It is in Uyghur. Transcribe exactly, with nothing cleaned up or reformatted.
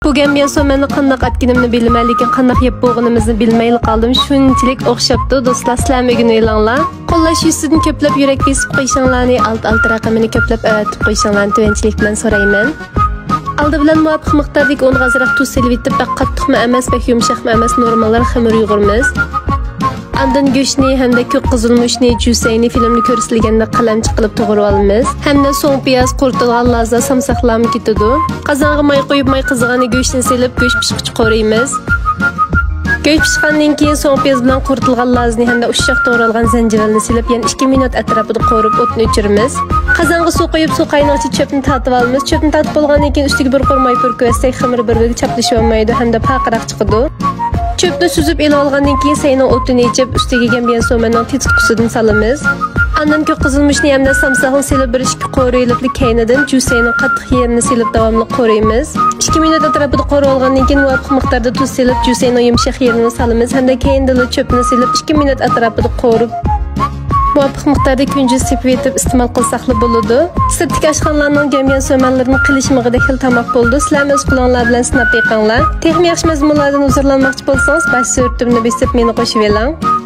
بۇ گەمبىيەن سومەننى قانداق ئەتكىنىمنى بىلىمەن، لېكىن قانداق يەپ بولغىنىمىزنى بىلمەيلا قالدىم. شۇنچىلىك ئوخشاپتۇ. دوستلار، سىلەرمۇ ئۆگىنىۋېلىڭلار. قوللاش يۈزىسىدىن كۆپلەپ يۈرەك بېسىپ قويۇشۇڭلارنى، ئالتە ئالتە رەقىمىنى كۆپلەپ ئەۋەتىپ قويۇشۇڭلارنى تۆۋەنچىلىك بىلەن سورايمەن. ئالدى بىلەن مۇۋاپىق مىقداردىكى ئۇنغا ئازراق تۇز سېلىۋېتىپ، بەك قاتتىقمۇ ئەمەس، بەك يۇمشاقمۇ ئەمەس، نورمال خېمىر يۇغۇرىمىز. ئاندىن گۆشنى ھەمدە كۆك قىزىلمۇچنى، جۈسەينى فىلىمدە كۆرسىتىلگەندەك قەلەمچە قىلىپ توغرىۋالىمىز. ھەمدە سوڭ پىياز، قۇرۇتۇلغان لازا، سامساقلارمۇ كېتىدۇ. قازانغا ماي قۇيۇپ، ماي قىزىغاندا گۆشنى سېلىپ، گۆش پىشقۇچە قورۇيمىز. گۆش پىشقاندىن كېيىن سوڭ پىياز بىلەن قۇرۇتۇلغان لازىنى ھەمدە ئۇششاق توغرالغان زەنجىۋىلنى سېلىپ، يەنە ئىككى مىنۇت ئەتراپىدا قورۇپ، ئوتنى ئۆچۈرىمىز. قازانغا سۇ قۇيۇپ، سۇ قاينىغىچە چۆپنى تارتىۋالىمىز. چۆپنى تارتىپ بولغاندىن كېيىن ئۈستىگە بىر قۇر ماي پۈركۈۋەتسەك، خېمىر بىر-بىرىگە چاپلىشىۋالمايدۇ ھەمدە پارقىراق چىقىدۇ. چۆپنى سۈزۈپ ئېلىۋالغاندىن كېيىن سەينىڭ ئوتىنى ئېچىپ، ئۈستىگە گەمبىيەن سومەننىڭ تېتىتقۇسىدىن سالىمىز. ئاندىن كۆك قىزىلمۇچنى ھەمدە سامساقنى سېلىپ، بىر ئىككى قورۇۋېلىپلا، كەينىدىن جۈسەينىڭ قاتتىق يېرىنى سېلىپ، داۋاملىق قورۇيمىز. ئىككى مىنۇت ئەتراپىدا قورۇۋالغاندىن كېيىن، مۇۋاپىق مىقداردا تۇز سېلىپ، جۈسەينىڭ يۇمشاق يېرىنى سالىمىز ھەمدە كەينىدىنلا چۆپنى سېلىپ، ئىككى مىنۇت ئەتراپىدا قورۇپ، مۇۋاپىق مىقداردا كۈنجۈت سېپىۋېتىپ ئىستېمال قىلساقلا بولىدۇ. سىرتتىكى ئاشخانىلارنىڭ گەمبىيەن سومەنلىرىنى قىلىشمىغىدەك خىل تاماق بولىدۇ. سىلەرمۇ ئۆز قولۇڭلار بىلەن سىناپ بېقىڭلار. تېخىمۇ ياخشى مەزمۇنلاردىن ھۇزۇرلانماقچى بولسىڭىز، باش سۈرىتىمنى بېسىپ مېنى قوشۇۋېلىڭ.